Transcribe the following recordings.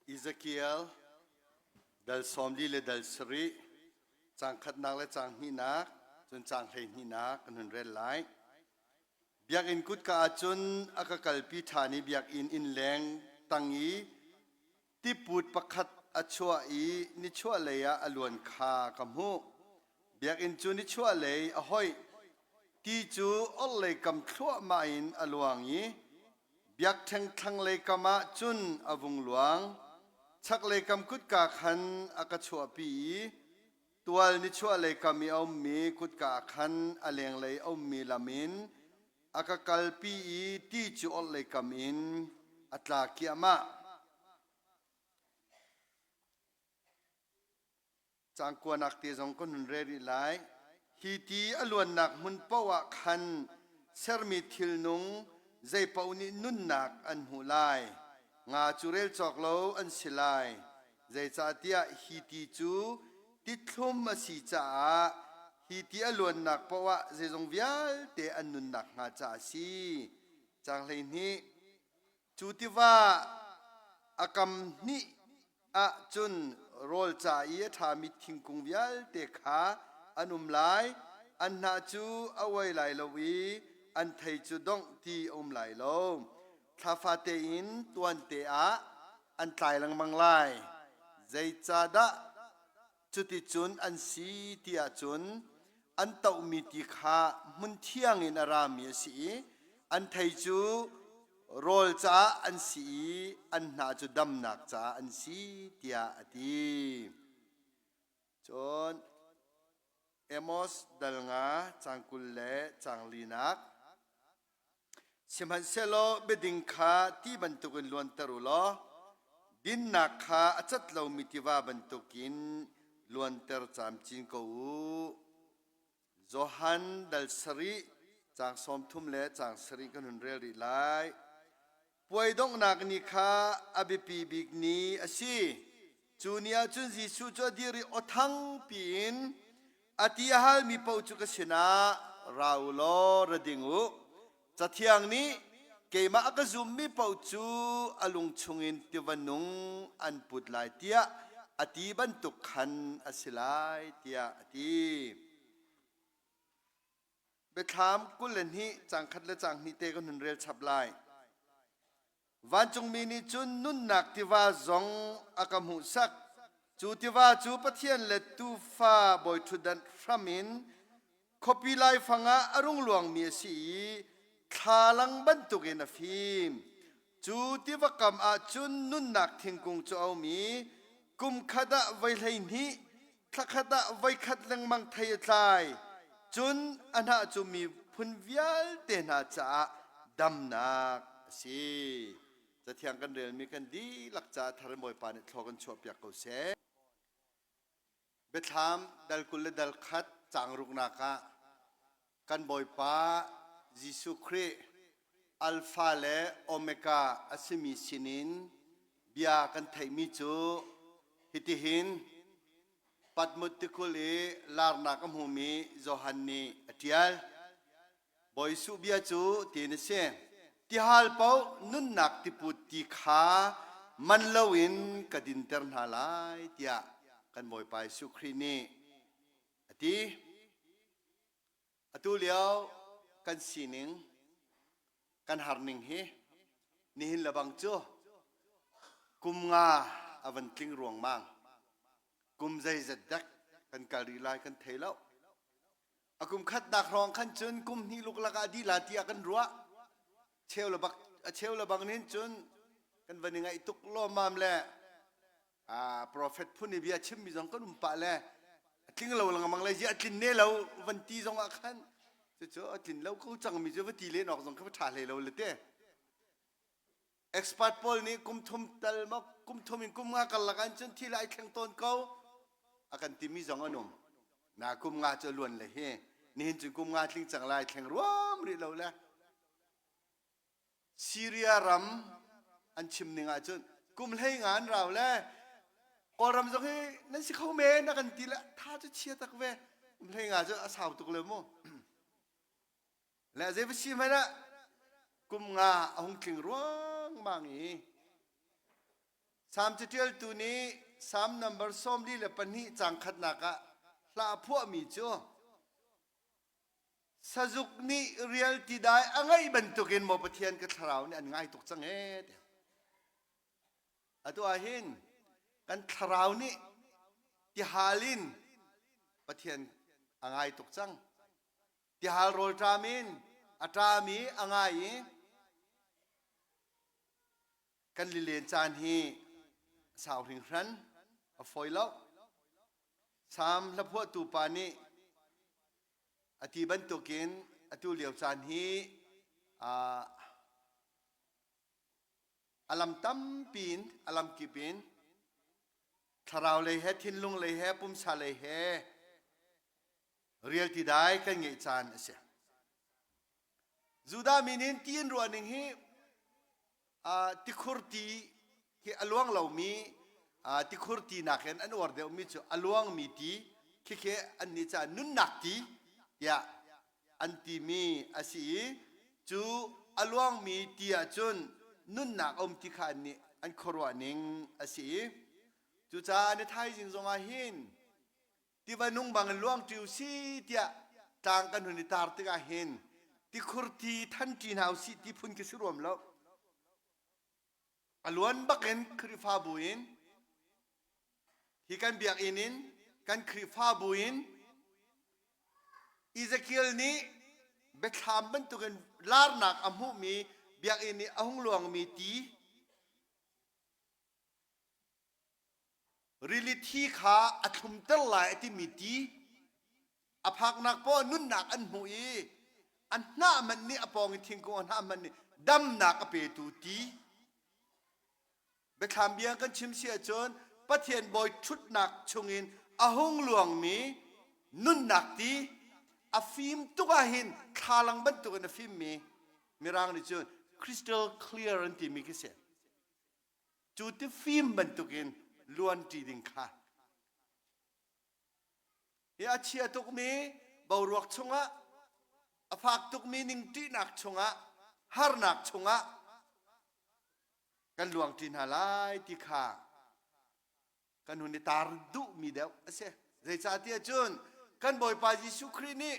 Ezekiel dal 40 le dal sarih caang khatnak le caang hnihnak cun caang hleihnihnak kan hun rel lai. Biakinn kutka ah cun a ka kalpi ṭhan i biakinn innleng tang i tiput pakhat a chuah i nichuahlei ah a luan kha ka hmuh. Biakinn cu nichuahlei a hoih. Ti cu orhlei kam thluahmah in a luang i biakṭheng thlanglei kam ah cun a vung luang. Chaklei kam kutka khan a ka chuahpi i tual nichuahlei kam i a ummi kutka ah khan a lenglei a ummi lam in a ka kalpi i ti cu orhlei kam in a tla kiahmah. Caang kuanak te zong kan hun rel rih lai. Hi ti a luannak hmun paoh ah khan sermi thilnung zeipaoh nih nunnak an hmuh lai. Nga cu rel cawk lo an si lai. Zeicahtiah hi ti cu tithlum a si caah hi ti a luannak paoh ah zeizong vialte an nunnak hnga caah a si. Caang 12 Cu tiva a kam hnih ah cun rawl ca i a ṭhami thingkung vialte kha an um lai. An hnah cu a uai lai lo i an thei cu dongh ti a um lai lo. Thla fate in tuante ah an tlai lengmang lai. Zeicahdah Cuticun an si ti ahcun an tohmi ti kha hmun thiang in a rami a si i an thei cu rawl caah an si i an hnah cu damnak caah an si tiah a ti. Cun Amos dal nga cang 20 le cang linak Sihmanhsehlaw biading kha ti bantukin luanter u law dinnak kha a cat lomi tiva bantukin luanter camcin ko u. Johan dal sarih caang 30 le caang sarih kan hun rel rih lai. Puai donghnak ni kha a biapi bik ni a si. Cu ni ah cun Jesuh cu a dir i aw thang piin a ti a halmi paoh cu ka sinah ra u law ra ding u. Cathiang nih keimah a ka zummi paoh cu a lung chungin tiva nung an put lai tiah a ti bantuk khan a si lai tiah a ti. Biathlam 22 caang khat le caang hnih te kan hun rel chap lai. Vancungmi nih cun nunnak tiva zong a ka hmuhsak. Cu tiva cu Pathian le Tuufa bawiṭhutdan hram in khuapi laifang ah a rung luangmi a si i thlalang bantukin a fim. Cu tiva kam ah cun nunnak thingkung cu a um i kum khat ah voi 12 thlakhat ah voikhat lengmang thei a tlai. Cun a hnah cu miphun vialte hna caah damnak a si. Cathiang kan relmi kan dihlak caah thar in Bawipa nih thlaw kan chuahpiak ko seh. Biathlam dal 20 le dal khat caang ruknak ah kan Bawipa Jesuh Khrih Alpha le Omega a simi sinin bia kan theihmi cu hitihin Patmos tikulh i larnak a hmumi Johan nih a ṭial. Bawi Jesuh bia cu tiin a si. Tihal paoh nunnak tiput ti kha man loin ka dinter hna lai tiah kan Bawipa Jesuh Khrih nih a ti. Atu lio kan sining, kan harning hi nihin lebang cu kum nga a van tling ruangmang. Kum zeizat dek kan kal rih lai kan thei lo. A kum khatnak hrawng khan cun kum hnih luklak ah dih la tiah kan ruah. Cheu le bak a cheu le bang nin cun kan van i ngaih tuk lawmmam le a prophet phun i bia chimmi zong kan um pah le a tling lo lengmang le zia a tlin ne lo van ti zong ah khan cucu a tlin lo ko cangmi cu va ti len awk zong kha va ṭha hlei lo le te. Expert pawl nih kum thum tal maw kum thum in kum nga karlak ah cun thil ai thleng tawn ko a kan timi zong an um. Na kum nga cu luan le hi nihin cun kum nga tling cang lai thleng ruam rih lo le Syria ram an chim ning ah cun kum hlei nga an rau le Kawlram zong hi nan si kho men a kan ti le tha cu chia tak ve kum hlei nga cu a sau tuk le mu. Le zei va si hmanh ah kum nga a hung tling ruangmang i. Salm caṭialtu nih Salm nambar 42 caang khatnak ah hla a phuahmi cu sazuk nih rial tidai a ngaih bantukin maw Pathian ka thlarau nih an ngai tuk cang ee ti. Atu ah hin kan thlarau nih tihal in Pathian a ngai tuk cang. Tihal rawlṭam in a ṭam i a ngai i kan lilen caan hi a sau hringhran, a fawi lo. Salm hlaphuahtu pa nih a ti bantukin atu lio caan hi a lam tampi in a lamkip in thlarau lei he thinlung lei he pumsa lei he rialti dai kan ngeih caan a si. Judah mi nih ti an ruah ning hi tikhur ti hi a luang lomi tikhur ti nakin an uar deuhmi cu a luangmi ti khikhi an nih caah nunnak ti tiah an timi a si i cu a luangmi ti ahcun nunnak a um ti kha an nih an khuaruah ning a si i cucaah ni thaizing zongah hin tiva nung bang in luang ṭi u si tiah tlang kan hun i tar tikah hin tikhur ti than ṭi hna u sih ti phun khi si ruam lo. A luan bakin Khrihfabu in hi kan biakinn in kan Khrihfabu in Ezekiel nih biathlam bantukin larnak a hmuhmi biakinn i a hung luangmi ti Rili thi kha a thlumter lai a timi ti a phaknak poah nunnak an hmuh i a hnah hmanh nih a pawng i thingkung a hnah hmanh nih damnak a petu ti biathlam bia kan chim si ahcun Pathian bawi ṭhutnak chungin a hung luangmi nunnak ti a fim tuk ahhin thlalang bantukin a fimmi mirang nih cun crystal clear an timi khi si. Cu tifim bantukin luanṭi ding kha hi a chia tukmi boruak chungah a fak tukmi ningṭihnak chungah harnak chungah kan luangṭi hna lai ti kha kan hun i tar duhmi deuh a si. Zeicahtiah cun kan Bawipa Jesuh Khrih nih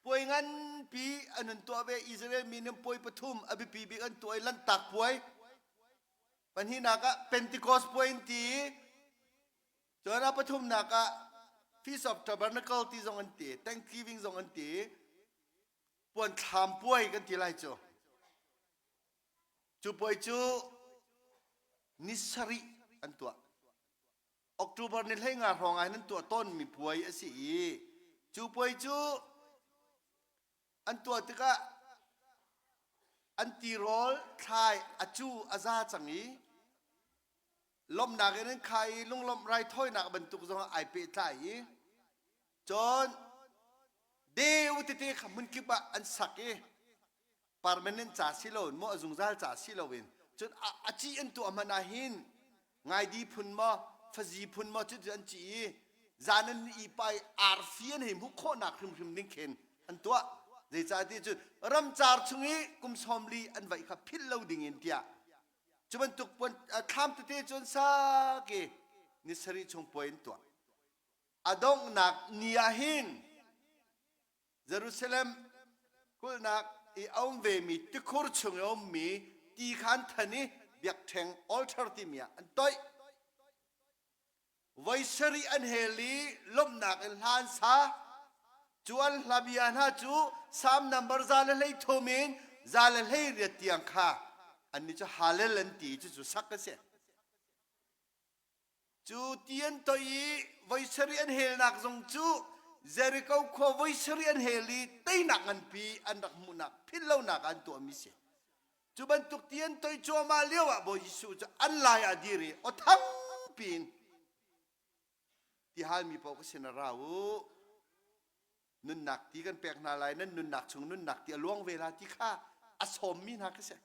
Puai nganpi an hun tuah ve. Israel mi nih puai pathum a biapi bik an tuah i Lanhtak puai. Pahnihnak ah Pentecost puai an ti i cun a pathumnak ah Feast of Tabernacle ti zong an ti, Thanksgiving zong an ti. Puan thlam puai kan ti lai cu. Cu puai cu ni sarih an tuah. October ni 15 hrawng ah nan tuah tawnmi puai a si i cu puai cu an tuah tikah an tirawl thlai a cu a za cang i lawmhnak in an khai i lunglawmh raithawinak bantuk zong ai pehtlai i cun deu tete kha hmunkip ah an sak i permanent ca si loin maw a zungzal ca si loin cun a ci an tuah hmanh ah hin ngaidi phun maw fazi phun maw cu an ci i zan an i pai arfi an hei hmuh khawhnak hrimhrim ding khin an tuah zeicahtiah cun ramcar chung i kum 40 an vaih kha philh lo ding in tiah cu bantuk puan thlam tete cun sak i ni sarih chung puai an tuah a donghnak ni ah hin Jerusalem kulhnak i a um vemi tikhur chung i a ummi ti kha an than i biakṭheng altar timi ah an toih. Voi sarih an hel i lawmhnak in hla an sa. Cu an hla bia hna cu Salm number 133 in 118 tiang kha annih cu Hallel an ti i cucu sak a si. Cu ti an toih i voi sarih an helnak zong cu Jericho khua voi sarih an hel i teinak nganpi an rak hmuhnak philhlonak ah an tuahmi si. Cu bantuk ti an toih cuahmah lio ah Bawi Jesuh cu an lai ah dir i aw thangpi in ti halmi paoh ka sin ah ra u. Nunnak ti kan pek hna lai, nan nunnak chung nunnak ti a luang ve la ti kha a sawmmi hna khi si.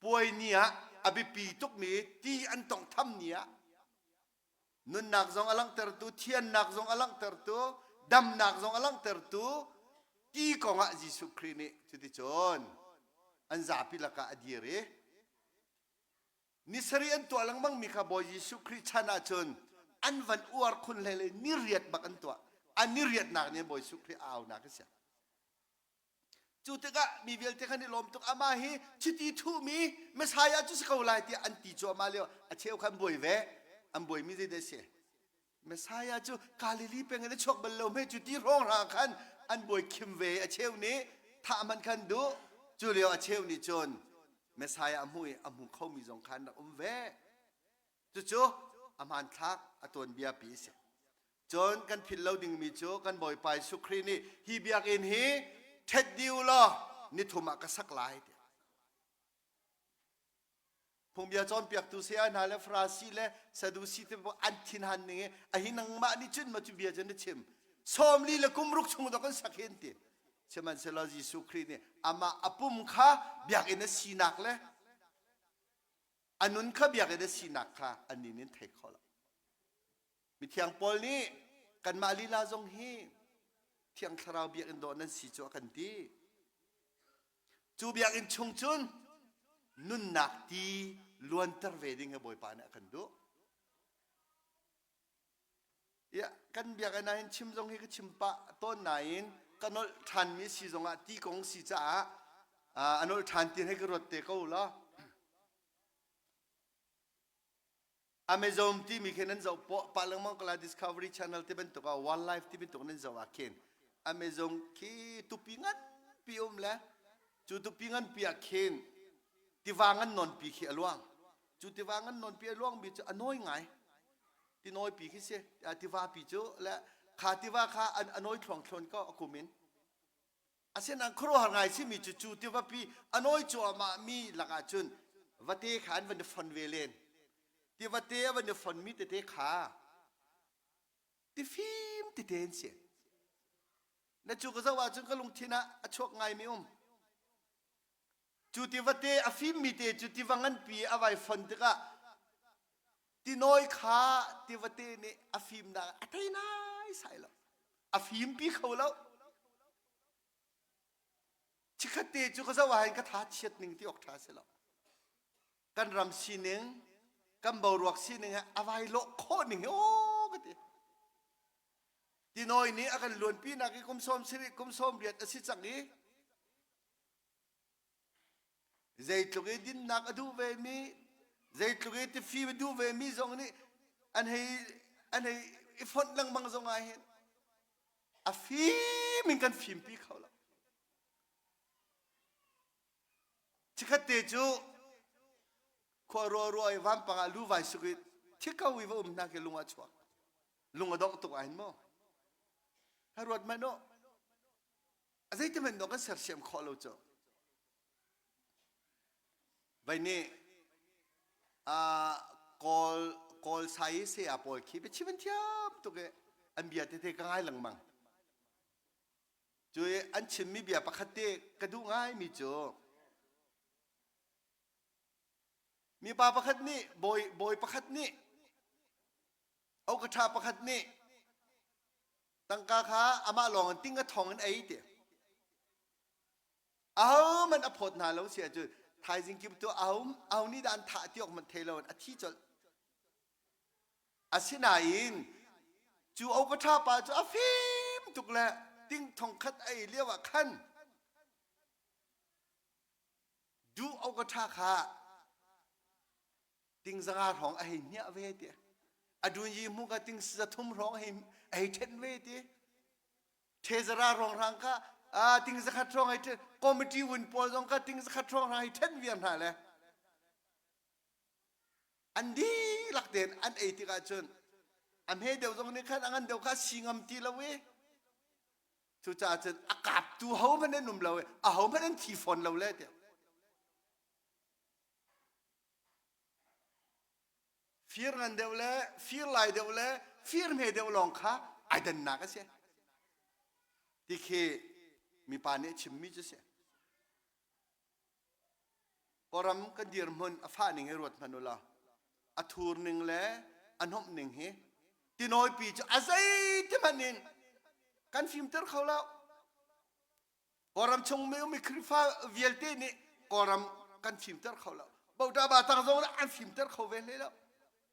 Puai ni ah a biapi tukmi ti an tawnghtham ni ah nunnak zong a langhtertu, thiannak zong a langhtertu, damnak zong a langhtertu ti kong ah Jesuh Khrih nih cuticun an zapi lakah a dir i. Ni sarih an tuah lengmang mi kha Bawi Jesuh Khrih chan ahcun an van uar khun hlei le ni riat bak an tuah. An ni riatnak nih Bawi Jesuh Khrih a aunak a si. Cu tikah mi vialte khan i lawm tuk amah hi chiti thuhmi Messiah cu si ko lai tiah an ti cuahmah lio a cheu kha an buai ve. An buaimi zeidah a si? Messiah cu Galilee peng in a chuak bal lo hme cu ti hrawng hna khan an buai khim ve a cheu nih thah hmanh khan duh cu lio a cheu nih cun Messiah a hmu i a hmu khomi zong khan rak um ve cucu a hmanthlak a tuanbia pi a si cun kan philh lo dingmi cu kan Bawipa Jesuh Khrih nih hi biakinn hi ṭhet dih u law nithum ah ka sak lai tiah Phungbia cawnpiaktu saya hna le Farasi le Sadusi te an thinhan ning i a hi nangmah nih cun ma cu bia cu na chim 40 le kum ruk chung dok an sak hin ti sihmanhsehlaw Jesuh Khrih nih amah a pum kha biakinn a sinak le a nun kha biakinn a sinak kha annih nih an thei kho lo mithiang Paul nih kanmah lila zong hi Thiang Thlarau biakinn dawh nan si cu a kan ti Cu biakinn chung cun nunnak ti luanter ve ding hi Bawipa nih a kan duh. Ya, kan biakinn ah hin chim zong hi ka chim pah tawn nain ka nolh ṭhanmi si zongah ti kong si caah a nolh ṭhan ti hei ka ruat te ko law. Amazon timi khi nan zoh pah lengmang ko lai Discovery Channel ti bantuk ah wildlife ti bantuk nan zoh ah khin Amazon khi tupi nganpi um le cu tupi nganpi ah khin tiva ngan nawnpi khi a luang cu tiva ngan nawnpi a luangmi cu a nawi ngai tinawi pi khi si tiva pi cu le kha tiva kha a nawi thluang thluan ko a kum in Asinain khuaruahhar ngai simi cu cu tivapi a nawi cuahmah mi lakah cun vate kha an van i fon ve len. Tivate a van i fonmi tete kha tifim tete an si. Na cu ka zoh ahcun ka lungthin ah a chuak ngaimi um. Cu tivate a fimmi te cu tiva nganpi a vai fon tikah tinawi kha tivate nih a fimnak a thei nai sai lo. A fimpi kho lo. Chikkhat te cu ka zoh ahhin ka tha chiat ning ti awk ṭha si lo. Kan ram sining, kan boruak sining he a vai lawh khawh ning hi aw ka ti. Tinawi nih a kan luanpi nak i kum sawm sarih kum sawm riat a si cang i zeitluk i dinnak a duh vemi zeitluk i tifim a duh vemi zong nih an hei an hei i fonh lengmang zong ah hin a fim in kan fimpi kho lo chikhat te cu khua rua rua i vampang ah lu vai suk i thiko i va um hna khi lung ah chuak lung a dongh tuk ah hin maw ha ruat manh u a zeiti hmanh dong kan sersiam khawh lo cu Vai nih kawl kawl sai saya pawl khi biachim an thiam tuk i an bia tete ka ngai lengmang. Cu i an chimmi bia pakhat te ka duh ngaimi cu mipa pakhat nih bawi bawi pakhat nih okaṭha pakhat nih tangka kha amah lawng in ting a thong in ei ti. Ahohmanh a phawt hna lo si ahcun thaizing kip tu aho aho nih dah an thah ti awk hmanh thei lo in a thi colh. Asinain cu oka pa cu a fim tuk le ting thong khat a ei lio ah khan duh oka ṭha kha ting zanga hrawng a hei hniah ve ti. A dun yi hmu kha ting zathum hrawng a hei a hei ṭhen ve ti. Thezara rongrang kha ting zakhat hrawng hei ṭhen committee vun pawl zong kha ting zakhat hrawng hei ṭhen viar hna le an dihlak tein an ei tikah cun a hme deuh zong nih khan a ngan deuh kha si ngam ti lo i cucaah cun a kaptu ho hmanh an um lo i a ho hmanh an thi fawn lo le tiah Fir ngan deuh le fir lai deuh le fir hme deuh lawng kha ai dannak a si. Ti khi mipa nih a chimmi cu si. Kawlram kan dirhmun a fah ning hi ruat hmanh u law a thur ning le a hnomh ning hi tinawipi cu a zeiti hmanh in kan fimter kho lo. Kawlram chung mi ummi Khrihfa vialte nih Kawlram kan fimter kho lo. Bota ba tang zong an fimter kho ve hlei lo.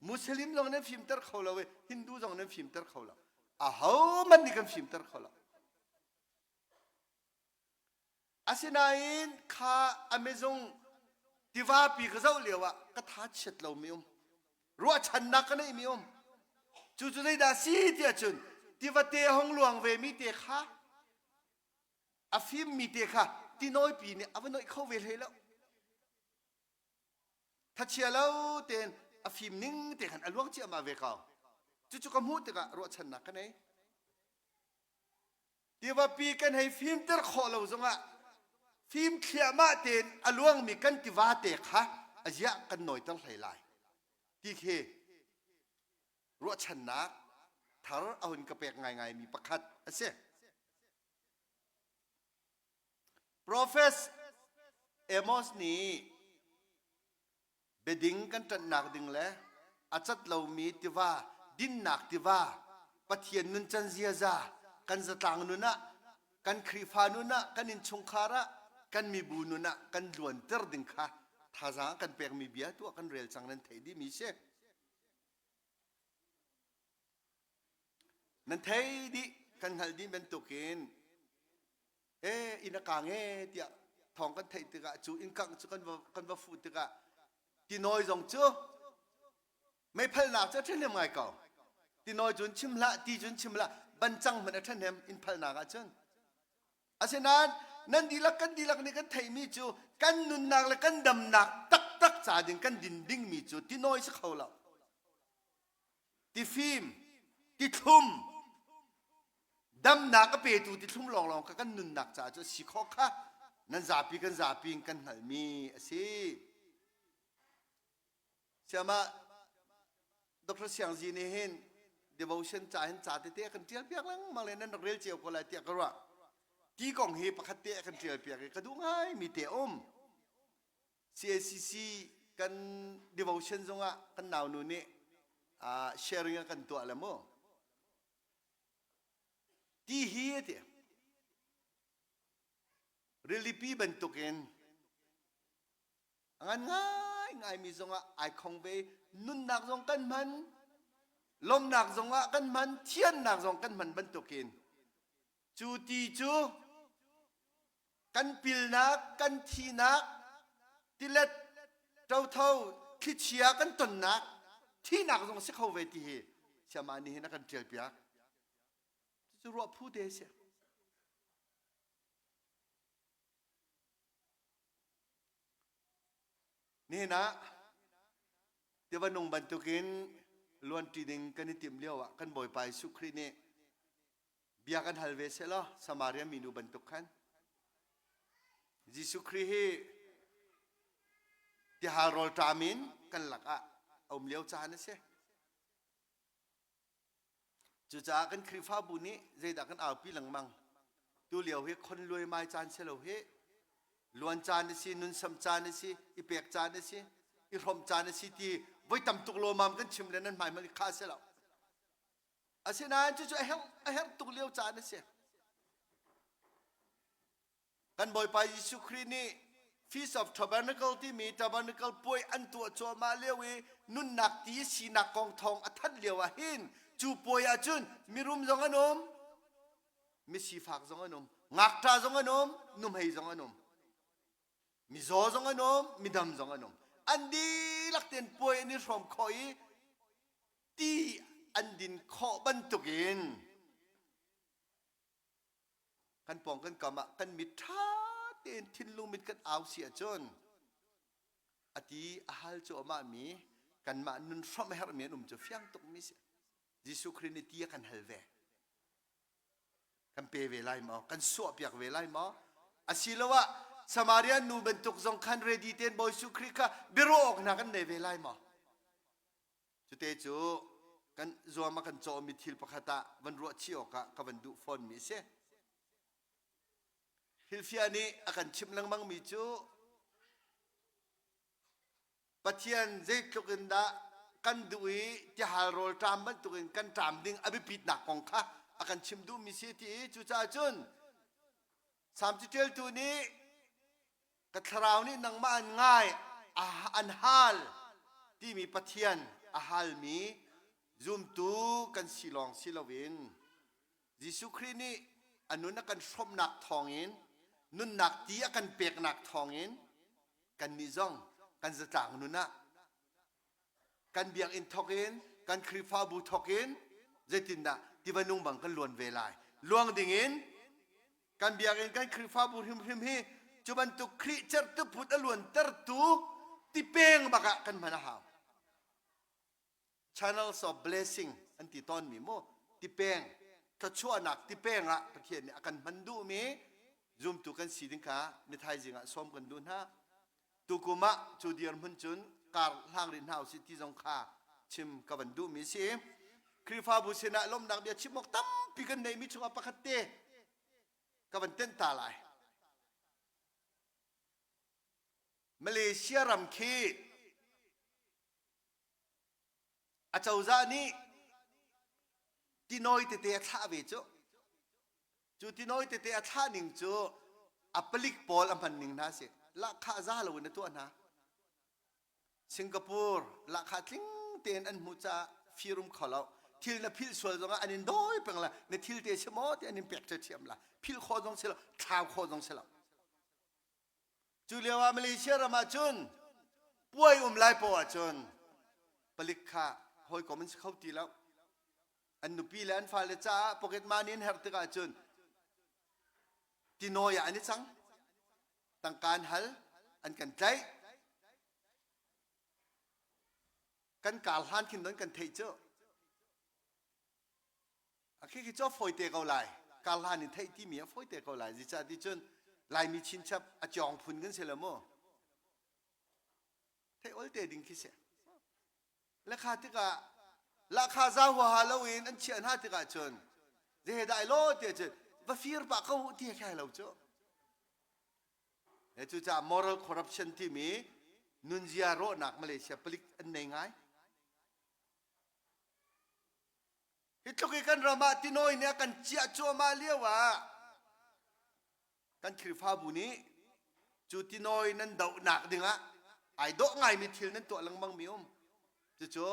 Muslim zong nan fimter kho lo i Hindu zong nan fimter kho lo. Aho man nih kan fimter kho lo. Asinain kha Amazon tivapi ka zoh lio ah ka tha chiat lomi um. Ruahchannak ka neihmi um. Cu cu zeidah si tiah cun tivate hong luang vemi te kha a fimmi te kha tinawipi nih a va noih kho ve hlei lo. Thachia lo tein a fim ning te khan a luang ciahmah ve ko. Cucu ka hmuh tikah ruahchannak ka nei. Tivapi kan hei fimter khawh lo zongah fim thliahmah tein a luangmi kan tiva te kha a ziah kan nawiter hlei lai ti khi ruahchannak thar a hun ka pek ngaingaimi pakhat a si. Profet Amos nih Biading kan ṭanhnak ding le a cat lomi tiva, dinnak tiva, Pathian nuncan ziaza, kan zatlang nun ah, kan Khrihfa nun ah, kan innchungkhar ah, kan mibu nun ah kan luanter ding kha thazaang kan pekmi bia tuah kan rel cang nan theih dihmi si. Nan thei dih, kan hngalh dih bantukin e inn a kang e tiah thawng kan theih tikah cu inn kangh cu kan va kan va fuh tikah tinawi zong cu meiphalnak cu a ṭhahnem ngai ko tinawi cun chim hlah ti cun chim hlah bancang hmanh a ṭhahnem inn phalnak ah cun asinain nan dihlak kan dihlak nih kan theihmi cu kan nunnak le kan damnak taktak ca ding kan din dingmi cu tinawi si kho lo tifim tithlum damnak a petu tithlum lawnglawng kha kan nunnak caah cu si khawh kha nan zapi kan zapi in kan hngalhmi a si. Siama Dr. Siang Zi nih hin devotion ca hin ca tete a kan ṭial piak lengmang le nan rak rel cio ko lai tiah ka ruah. Ti kong hi pakhat te a kan ṭial piak i ka duh ngaimi te a um. CACC kan devotion zongah kan naunu nih sharing a kan tuah le mu. Ti hi a ti. Rilipi bantukin a ngan ngaingaimi zongah ai khong ve nunnak zong kan hman lawmnak zongah kan hman thiannak zong kan hman bantukin cu ti cu kan pilnak kan thihnak tilet ṭotho thlichia kan tonnak thihnak zong si kho ve ti hi siama nih hin a kan ṭial piak cucu ruah phu te si nihin ah tiva nung bantukin luanṭi ding kan i timh lio ah kan Bawipa Jesuh Khrih nih bia kan hal ve seh law Samaria minu bantuk khan Jesuh Khrih hi tihal rawlṭam in kan lakah a um lio caan a si. Cucaah kan Khrihfabu nih zeidah kan aupi lengmang. Tu lio hi khon luai mai caan si lo hi. Luan caan a si, nunsam caan a si, i pek caan a si, i hrawmh caan a si ti voi tam tuk lawmam kan chim le nan hmai hmanh kha si lo. Asinain cucu a herh, a herh tuk lio caan a si. Kan Bawipa Jesuh Khrih nih Feast of Tabernacle timi Tabernacle puai an tuah cuahmah lio i nunnak ti sinak kong thawng a thanh lio ah hin cu puai ah cun mirum zong an um, misifak zong an um, ngakṭah zong an um, nuhmei zong an um, mizaw zong an um, midam zong an um. An dihlak tein puai an i hrawm khawh i ti an din khawh bantukin kan pawng kan kam ah kan mit ṭha tein thinlung mit kan au si ahcun a ti a hal cuahmah mi kanmah nun hrawmh a herhmi an um cu fiang tukmi si Jesuh Khrih nih ti a kan hal ve kan pe ve lai maw kan suahpiak ve lai maw asiloah Samaria nu bantuk zong khan ready tein Bawi Jesuh Khrih kha biaruah awk hna kan nei ve lai maw Cute cu kan zuam a kan cawhmi thil pakhat ah van ruah chih awkah ka van duh fawnmi a si. Hilfia nih a kan chimh lengmangmi cu Pathian zeitluk in dah kan duh i tihal rawl ṭam bantukin kan ṭam ding a biapitnak kong kha a kan chim duhmi si ti i cucaah cun Salm caṭialtu nih ka thlarau nih nangmah an ngai. an hal timi Pathian a halmi zumtu kan si lawng si loin Jesuh Khrih nih a nun a kan hrawmhnak thawngin nunnak ti a kan peknak thawngin kannih zong kan zatlang nun ah kan biakinn thawk in kan Khrihfabu thawk in zeitindah tiva nung bang kan luan ve lai luang dingin kan biakinn kan Khrihfabu hrimhrim hi cu bantuk Khrih cerhtuput a luantertu tipeng bak ah kan hman a hau channels of blessing an ti tawnmi mu tipeng thluachuahnak tipeng ah Pathian nih a kan hman duhmi zumtu kan si ding kha ni thaizing ah sawm kan duh hna tukum ah cu dirhmun cun kar hlang rih hna usih ti zong kha chim ka van duhmi si Khrihfabu sinah lawmhnak bia chim awk tampi kan neihmi chungah pakhat te ka van tenh ta lai Malaysia ram khi Acozah nih tinawi tete a thlah ve cu. Cu tinawi tete a thlah ning cu a palik pawl a hman ning hna si. Lahkhah za loin a tuah hna. Singapore lahkhah tling tein an hmuh caah fir um kho lo. Thil na philh sual zongah an in dawi peng la. Na thil te si maw ti an in pek ṭhiam la. Philh khawh zong si lo, thlau khawh zong si lo. Cu lio ah Malaysia ram ah cun puai um lai poah ahcun palik kha hawikom an si kho ti lo. An nupi le an fale caah pocket money an herh tikah cun tinawi ah an i cang. Tangka an hal, an kan tlaih. Kan kar hlan khin don kan theih cu. Khi khi cu a fawite ko lai. Karhlan in theih timi a fawite ko lai. Zeicah ti cun Laimi chinchap a cawng phun kan si lo mu. Theih ol te ding khi si. Lekha tikah lahkha za huaha loin an chiah hna tikah cun zehe dah law ti cun va fir pah ko ti he lo cu. Cucaah moral corruption timi nunzia rawhnak Malaysia palik an nei ngai. Hi tluk i kan ram ah tinawi nih a kan ciah cuahmah lio ah kan Khrihfabu nih cu tinawi nan dohnak dingah ai dawh ngaimi thil nan tuah lengmang mi um. Cucu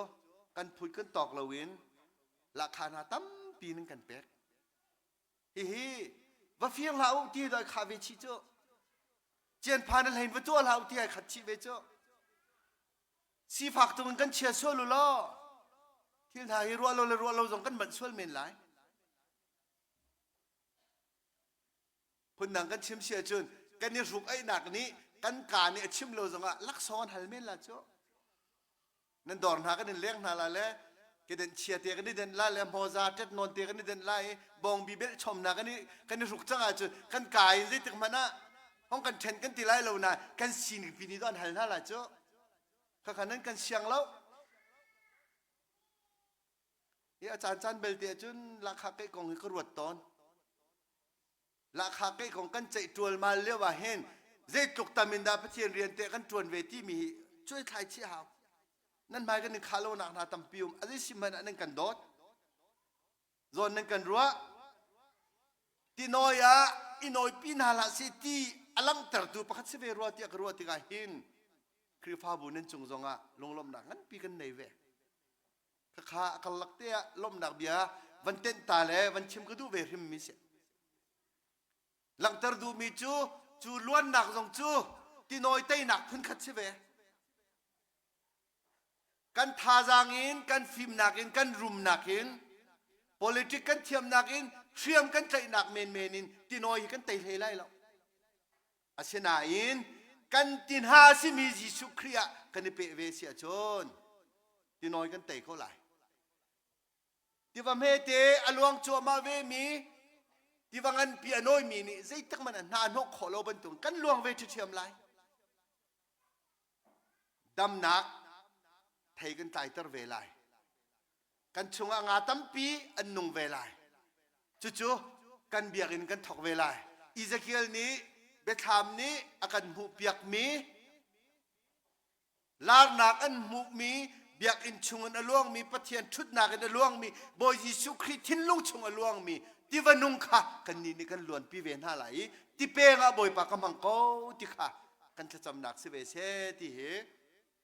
kan phut kan tawk loin lahkhah hna tampi nan kan pek. Hihi va fir hlah u ti doi khah ve chih cu. Cianphan a hlein va tuah hlah u ti ai khat chih ve cu. Sifak tung in kan chia sual u law thil hna hi ruah lo le ruah lo zong kan manh sual men lai. Phundang kan chim si ahcun kan i hruk aihnak nih kan kaa nih a chim lo zongah laksawng an hal men la cu. Nan dawr hna kan in leng hna la le kedenh chia te kan i denh la le hmawza tet nawn te kan i denh la i bawngbi belh chom hna kan i kan i hruk cang ahcun kan kaa in zeitik hmanh ah hong kan ṭhen kan ti lai lo na kan sining pi nih an hal hna la cu. Khakha nan kan siang lo. Hi a caan caan belte ahcun lahkhah keih kong hi ka ruat tawn. Lahkhah keih kong kan ceih ṭualmal lio ah hin zeitluk tam in dah Pathian rian teh kan ṭuan ve timi hi cuai thlai chih hau. Nan hmai kan in khah lonak hna tampi um. A zei si hmanh ah nan kan dawt. Zawn nan kan ruah. Tinawi ah i nawipi hna hlah seh ti a langhtertu pakhat si ve rua tiah ka ruah tikah hin Khrihfabu nan cung zongah lunglawmhnak nganpi kan nei ve. Khakha a karlak te ah lawmhnak bia van tenh ta le van chim ka duh ve hrim mi si. Langhter duhmi cu cu luannak zong cu tinawi teinak phunkhat si ve. Kan thazaang in, kan fimnak in, kan rumnak in, politic kan thiamnak in, hriam kan tlaihnak menmen in tinawi hi kan tei hlei lai lo. Asinain kan ti hna simi Jesuh Khrih ah kan i peh ve si ahcun tinawi kan tei ko lai. Tiva hmete a luang cuahmah ve mi tiva nganpi a nawimi nih zeitik hmanh ah hna hnawh khawh lo bantuk kan luang ve ṭhiṭhiam lai. Damnak thei kan tlaiter ve lai. Kan chungah nga tampi an nung ve lai. Cucu kan biakinn kan thawk ve lai. Ezekiel nih biathlam nih a kan hmuhpiakmi larnak an hmuhmi biakinn chungin a luangmi Pathian ṭhutnak in a luangmi Bawi Jesuh Khrih thinlung chung a luangmi tiva nung kha kannih nih kan luanpi ve hna lai i tipeng ah Bawipa ka hmang ko ti kha. kan thlacamnak si ve seh ti hi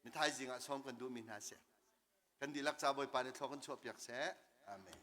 mithaizing ah sawm kan duhmi hna si. Kan dihlak ca Bawipa nih thlua kan chuahpiak seh. Amen.